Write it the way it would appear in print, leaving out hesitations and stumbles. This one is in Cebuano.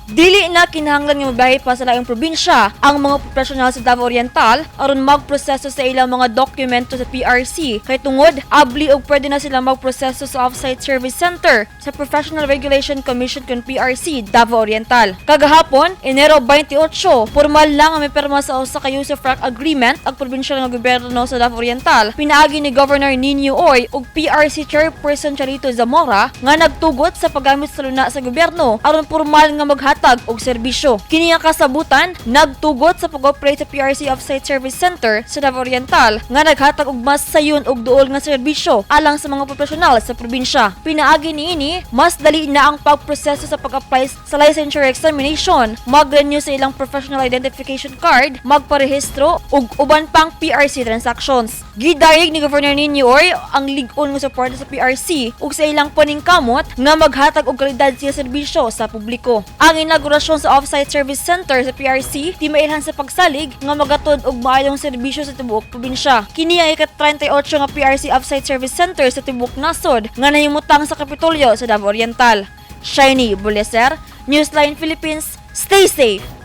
Dili na kinahanglan nga mobiyahe pa sa laing probinsya ang mga profesional sa Davao Oriental aron magproseso sa ilang mga dokumento sa PRC kay tungod abli og pwede na sila magproseso sa Offsite Service Center sa Professional Regulation Commission kon PRC Davao Oriental. Kagahapon, Enero 28, formal lang ang mipirma sa usa ka usufruct agreement ang probinsyal nga gobyerno sa Davao Oriental pinaagi ni Governor Nino Uy ug PRC Chairperson Charito Zamora nga nagtugot sa paggamit sa luna sa gobyerno aron formal nga maghatag og serbisyo. Kini nga kasabutan nagtugot sa pag-operate sa PRC Offsite Service Center sa Davao Oriental nga naghatag og mas sayon ug duol nga serbisyo alang sa mga profesional sa probinsya. Pinaagi niini, mas dali na ang pagproseso sa pag-apply sa licensure examination, mag-renew sa ilang professional identification card, magparehistro ug uban pang PRC transactions. Gidayeg ni Governor Nino Uy ang lig-on nga suporta sa PRC ug sa ilang paningkamot nga maghatag og kalidad sa serbisyo sa publiko. Ang inaugurasyon sa Offsite Service Center sa PRC timailhan sa pagsalig nga magatod og maayong serbisyo sa tibuok probinsya. Kini ang ika-38 nga PRC Offsite Service Center sa tibuok nasod nga nahimutang sa Kapitolyo sa Davao Oriental. Shiny Buleser, Newsline Philippines, stay safe!